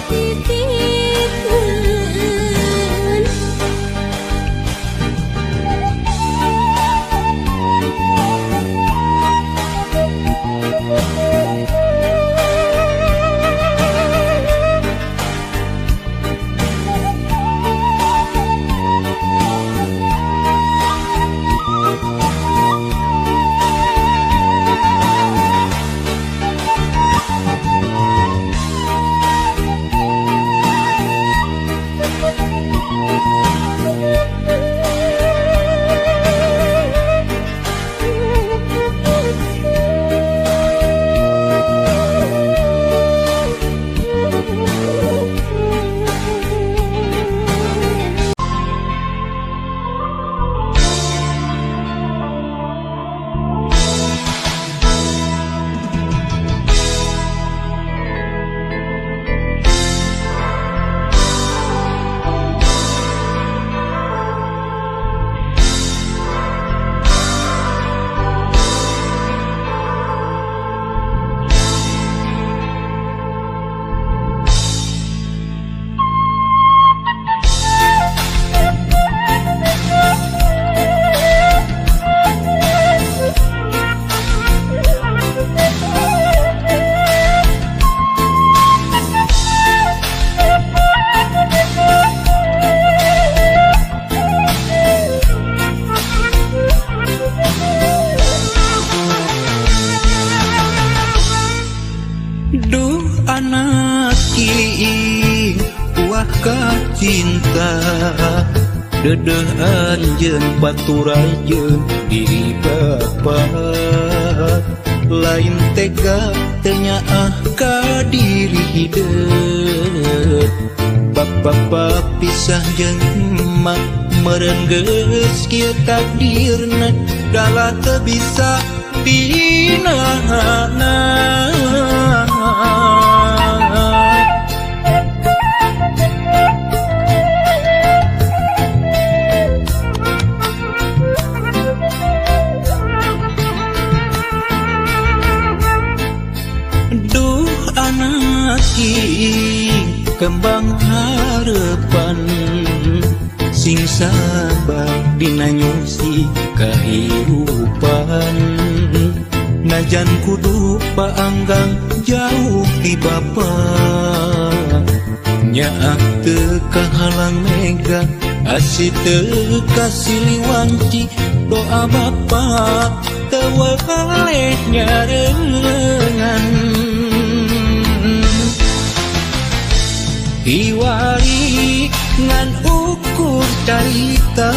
Titikeun. Duh anak kiing uah ka cinta dedeh anjeun baturai jeung diri bapa lain tega teu nyaah ka diri hideut bapa pisah jeung emak meureun geus kieu takdirna dalah teu bisa dinahana. Duh anak kiing kembang harapan sing sabar dina nyusi kahirupan najan kudu paanggang jauh ti bapa nyaah teu kahalang mega asih teu kasiliwanci doa bapa teu weleh nyarengan. Iwari ngan ukur carita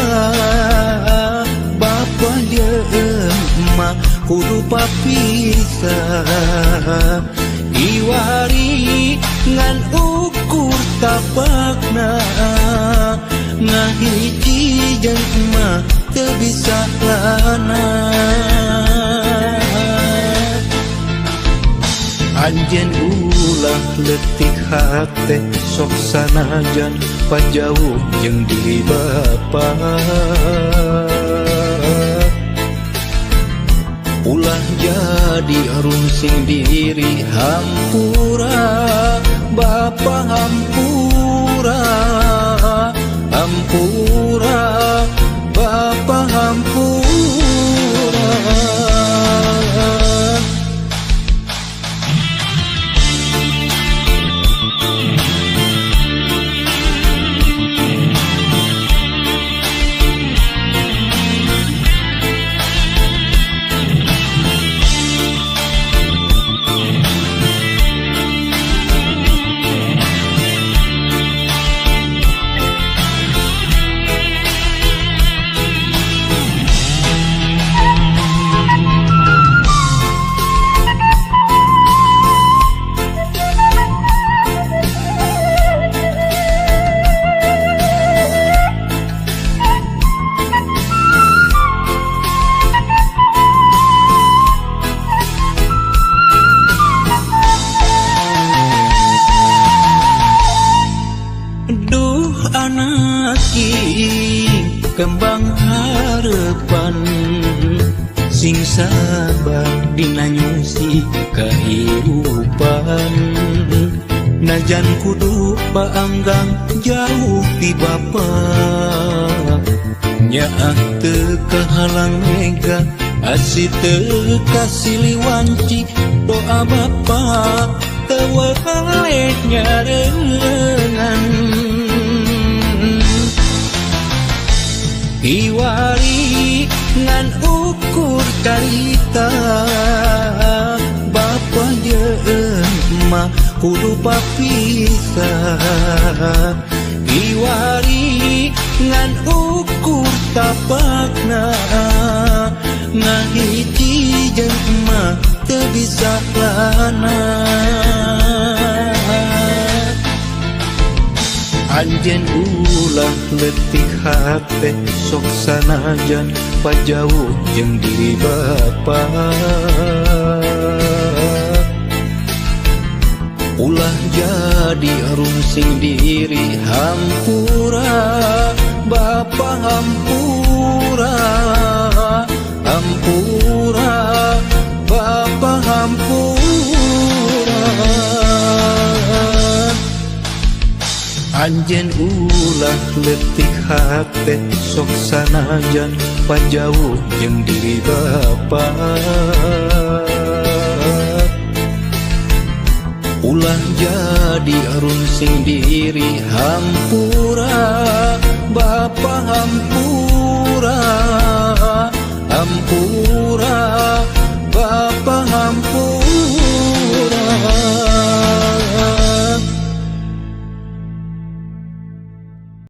bapa jeung emak kudu papisah Iwari ngan ukur tapakna ngahiji jeung emak teu bisa lana. Anjeun ulah leutik hate sok sanajan pajauh jeung diri bapa ulah jadi rungsing diri hampura bapa hampura hampura bapa hampura. Kembang harapan sing sabar dina nyusi kahirupan. Sanajan kudu paanggang jauh ti bapa, nyaah teu kahalang mega asih teu kasiliwanci doa bapa teu weleh nyarengan. Kiwari ngan ukur carita bapa jeung emak kudu papisah. Kiwari ngan ukur tapakna ngahiji jeung emak teu bisa lana. Anjeun ulah leutik hate sok sanajan pajauh jeung diri bapa. Ulah jadi rungsing diri hampura bapa, hampura, hampura bapa, hampura. Anjeun ulah leutik hate sok sanajan pajauh jeung diri bapa. Ulah jadi rungsing diri hampura bapa, hampura, hampura.